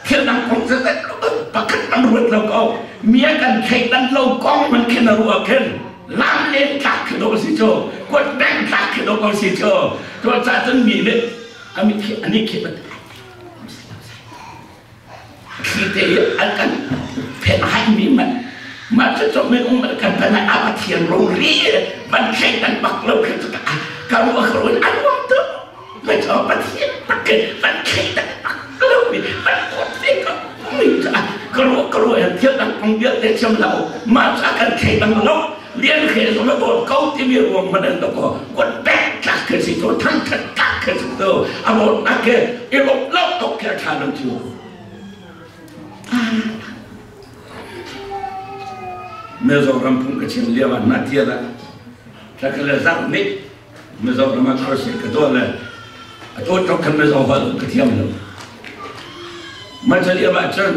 Thil dang kong cu pakhat man ruat lo ko. Mi a kan thleidan lo kong man khin a ruah khin lam len tlak khi dawh si cu, kuat beng tlak khi dawh ko si cu. Cucaah cun mi nih ani khi ani khi thli te i an kan phen haimi man mah cu cu minung man kan pan ah Pathian rori van thleidan bak lo khi cu ka ruah ka ruah an ruang tu Mai cho Pathian tak ke van thleidan bak lo mi van kuat te ka mi ka ruah ka ruah thil dang kong vialte chim lo mah cu a kan thleidan lo lian khe zong a dawt ko timi ruang man an ko kuat bek tlak ke si to thangthat tlak ke si to a dawtnak ke i lawmh lo tuk ke a ṭha lo cu. Mizoram phung ka chim lio ah na tial ah thla zarh nih Mizoram ah khuasik ka tuah le a tuah tluk khan Mizo holh ka thiam lo. Machali ah cun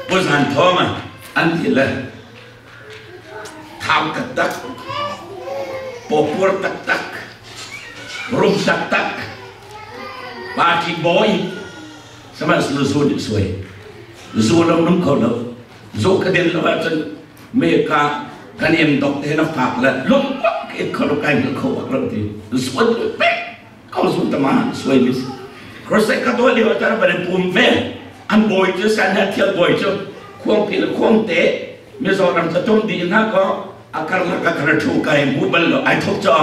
Pu Zan Thawng ah an ti le thau taktak, pawpur taktak, rum taktak, party boy, sihmanhsehlaw zu nih suai. Zu lo nung kho lo. Zu ka din lo ahcun me ka kan em dok te na fak le lung bak in kho lo kai hngilh kho bak lo ti zuan pek ko zu tama suai mi si crusade ka tuah lio tar ban pum ve an bawi cu san ha thial bawi cu khuang pi le khuang te Mizoram ca tum di na ko akar la ka kar thu kai mu bal lo ai thok cho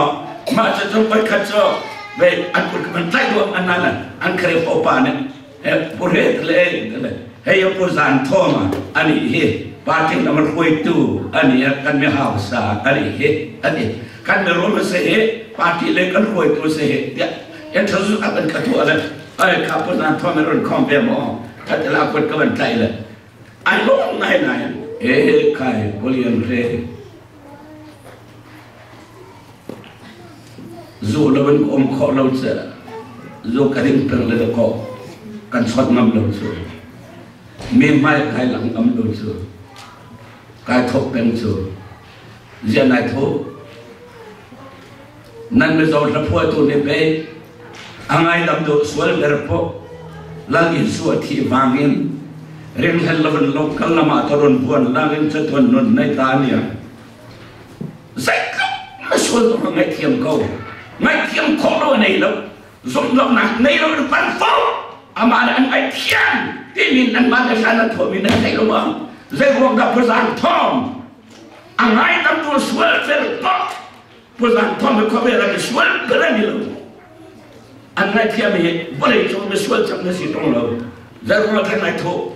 ma cha chu poi khat cho ve an kut man tlai duam an nan an khare po pa ne Purhet le hei pu zan thawng ani hi party lam hruaitu ani kan mi hausa ani hi ani kan mi rum se hi party le kan hruaitu se hi tiah interview a kan ka tu ale ai kha pu zan thawng ron khom ve mo ka te la kut ka ban tlai le ai long ngai nai e kai bolian re Zu lo in ka um khawh lo cu zu ka ding peng le dakaw kan chawt ngam lo cu mi hmai kai lang ngam lo cu kai thawk peng cu zia nai tho nan mizo hlaphuatu nih pei a ngai dam deuh sual ber poh lal in su a thi vangin ringhlel lovin lo kal lamah taron buan langin chatuan nun nei ta nia Zeitluk na sual zong ah ngaihthiam ko. Ngaihthiam khawh lo a nei lo. Zumhlonak nei lo in van fo. Amah nih an ngaihthiam timi nanmah le hlan an thuahmi nan thei lo maw? Zeiruang dah phuzang thawng a ngaidamtu sual fel poh phuzang thawng hi khuavel ah sual fel an ni lo. An ngaihthiam hi vawlei cung misual cang na si ṭung lo. Zeiruang ah khan ai thawh?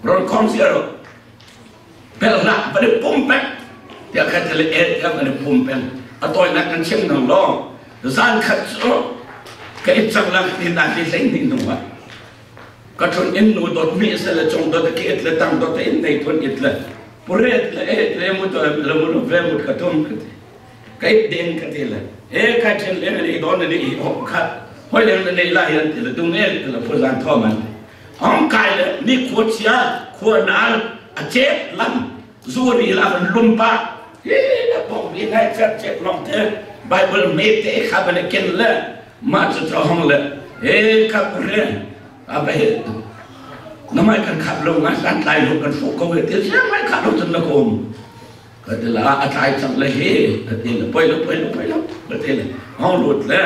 Rawl khong si aro bel hlah van i pum peng tiah kha thil e tiah van i pum peng a tawinak kan chim nang law zan khat cu ka it cang lang ti na ti hlei ni nung ah ka thun in nu dot mi se le chung dot ki it le tang dot in nei thun it le puret le e le mu to le mu ve mu ka tum ka ti ka it ding ka ti le e kai then le ni don ni i hok khat hoi le nei la hian ti le tung e ti le phu zan tho man Hong kai le ni khua chia khua nal a cep lam zuri la van lum pa hi na pong bi nai cep cep long te Bible me te kha ban ken le ma chu cho hong le he ka re a ba he na mai kan khap lo nga san tlai lo kan fu ko he te sia mai khap lo chun na kom ka te la a tlai chang le he ka te le poi lo poi lo poi lo ka te le hong lut le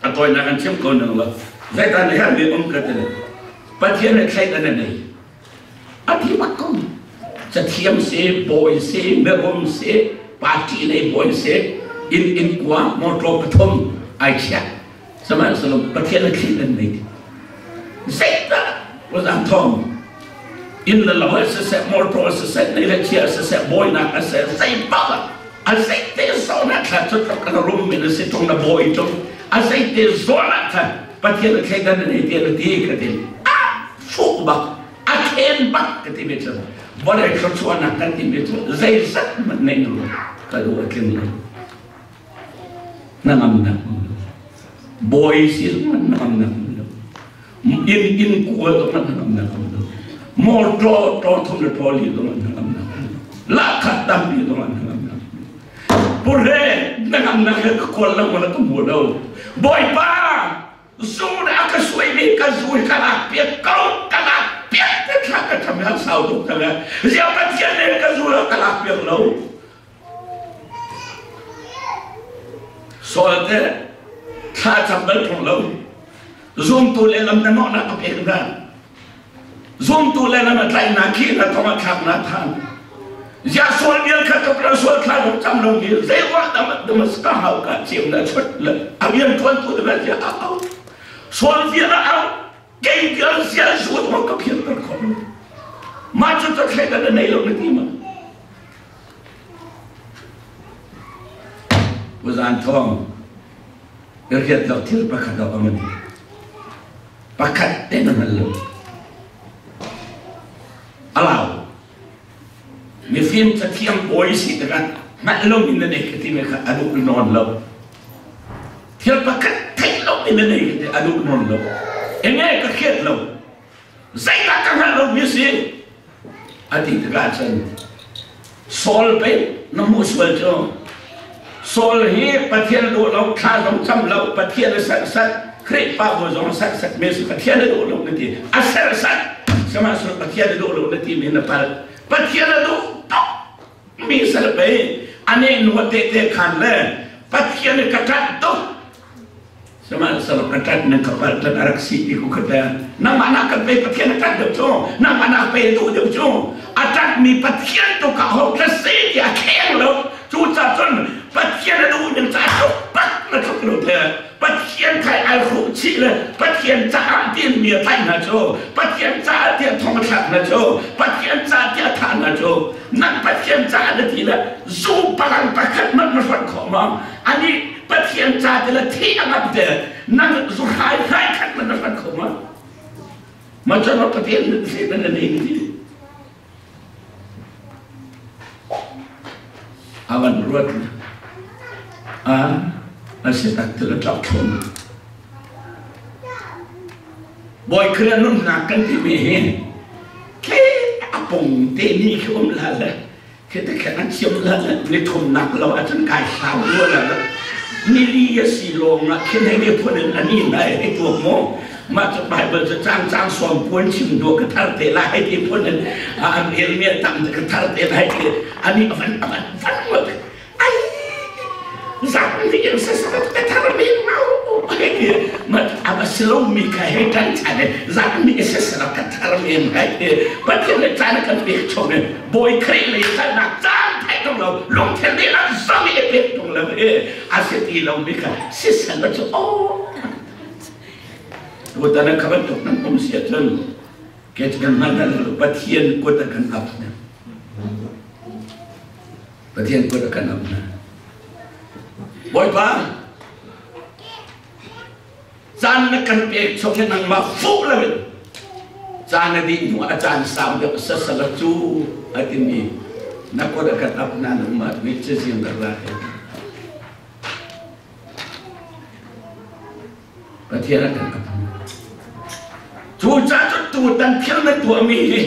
A tawinak an chim ko nang lo. Zeitan le herhmi um ka ti. Pathian nih thleidan a nei. A thi bak ko. Cathiam si, bawi si, mirum si, party lei bawi si, inn inn kua, motor pathum ai chiah. Sihmanhsehlaw Pathian nih thleidan nei. Zeidah Wazang thong inn le lo siseh, motor siseh, nei le chia siseh, bawinak a seh, zei paoh a zeite zawn ah thla cu tluk an rum in a si ṭung na bawi ṭung a zeite zawn ah khan Pathian a thleidan an ei ti an ti ka ti a fuh bak a khen bak ka ti mi cu vawlei thluachuahnak kan ti mi cu zeizat hmanh nei nu ka duh a tling lo hnangamnak bawi si zong hnangamnak lo inn inn kual zong hnangamnak lo motor tor thum le tor li zong hnangamnak lahkhat tampi zong hnangamnak. Purhe na ngamnak he ka kawl lo na ka hmu lo. Bawipa zu na ka suai mi ka zu hi ka lak piak ko ka lak piak te thla ka tham han sau tuk ka le zia Pathian ne ka zu la ka lak piak lo. Saul te thla cam bal thong lo. Zumtu le lam na nawh na ka pek na. Zumtu le lam a tlaih na khi na thong a thlak na than. Zia sual vial kha tuk la sual thla lo cam lo mi zei wa dam Damascus hau ka chiam na chut le a rian tuan tu de zia a au. Sual vial a au kei vial zia zu thong ka phian ter kho. Ma chu ta thlai da nei lo na ti ma. Uzan thong riat lo thil pakhat a um pakhat te na hngal lo alau mifim cathiam bawi si tikah hngalh lo in na nei ka ti mi kha a duh nawn lo thil pakhat theih lo in na nei ka ti a duh nawn lo enge ka hriat lo zeidah ka hngalh lo mi si a ti tikah cun Saul pei na hmuh sual cu Saul hi Pathian duh lo thla zong cam lo Pathian a serhsat Khrihfabu zong a serhsat mi si Pathian a duh lo na ti a serhsat sihmanhsehlaw Pathian a duh lo na ti mi na palh Pathian a duh tuk mi sal pei ane nuwa te te khan le Pathian ka ṭanh tuk Sihmanhsehlaw ka ṭanh nan ka palh ṭanh a rak si ti ku kha nangmah nak kan pe Pathian a ṭanh deuh cu nangmah nak pe duh deuh cu a ṭanhmi Pathian tu ka ho ka si ti a kheng lo cucaah cun Pathian a duh ning ca tluk pat na tluk lo te Pathian khai ai hruh chih le Pathian caah tiin mi a tlaih hna cu Pathian caah tiah thong a thlak hna cu Pathian caah tiah a thah hna cu nan Pathian caah na ti le zu palang pakhat hmanh na hruat khawh ma ani Pathian ca te le thi a ngap te nang zu hrai hrai khat man na hrat kho ma ma chan Pathian nan se nan nei ni awan ruat a a se tak te le tlak thum Bawi Khrih nunnak kan ti mi hi ke apong te ni khi um la le Khi te khan an thiam la ni thumnak lo ahcun kai hlau rua la nili a si lawng ah khin hei miphun in ani nai hei tuak maw mah cu Bible cu cang cang sawm puan chim dua ka thar te lai hei ti phun in an rel mi a tam ka thar te lai ti ani avan avan van ma ai zang ni in sa sa ka thar mi mau hei ti ma aba silo mi ka hei tan chan zang ni sa sa ka thar mi hei ti Pathian le caan kan pek chung in Bawi Khrih lei kalnak caan theih tung lo lungthin dihlak zong i pek tung lo i a si ti lo mi kha sisal cu aw tutan ah kha bantuk nan um si ahcun ke kan hman lo Pathian kut a kan ap na Pathian kut a kan ap na Bawipa Caan na kan pek chung hi nangmah fuh loin caan a dih hnu ah a caan sau deuh sasala cu a timi na kut a kan ap na nangmah nih cazin rak la he. Pathian a kan ap. Cu ca cu tutan thil na tuahmi hi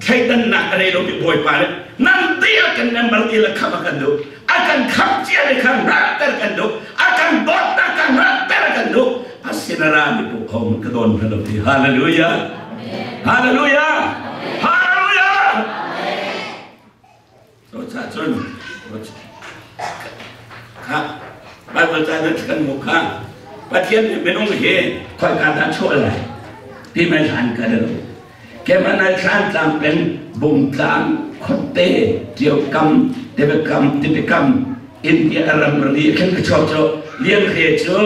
thleidannak a nei lomi Bawipa nih nan ti a kan member ti le khamh a kan duh a kan khamh cia le kha hngalhter kan duh a kan dawtnak kha hngalhter kan duh a sinara mi tu hom ka don hna lo ti hallelujah hallelujah hallelujah so cha cun kha Bible ca nan kan mu kha Pathian nih minung hi khoi ka dah chuah lai ti mai hlan ka lo Kemanai Thlantlang peng Bungtlang khuate Tiokam Tibikam Tibikam India ramri khin ka chuak cu Lian Hre cu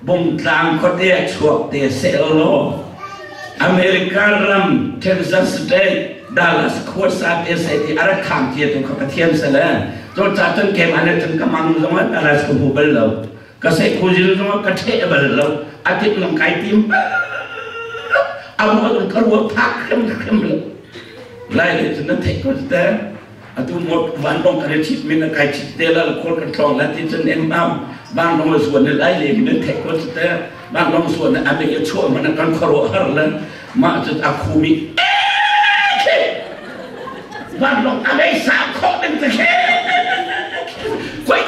Bungtlang khuate a chuak te seh law America ram Kansas State Dallas khuasa te sai ti a rak kham cia tu kha Pathian sale cu ca cun keimah le cun ka mang zong ah Dallas ka hmu bal lo ka seh khuzil zong ah ka ṭheh bal lo a timh zong kai tim bal lo a ruah ka ruah phak hrimhrim lo lai le cun na theih ko te atu mot vanlawng kan i chit min kai chit te la khual kan tlawng la ti cun em am vanlawng a zuan lai le min theih ko te vanlawng zuan a me chuah man kan khuaruah har le mah cu a khumi vanlawng a mei sa khawh ding te khe koi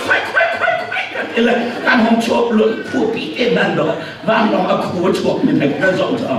Ila kan hong chuak lu phu pi te nan do van long a khu chuak mi nek kan zong cha.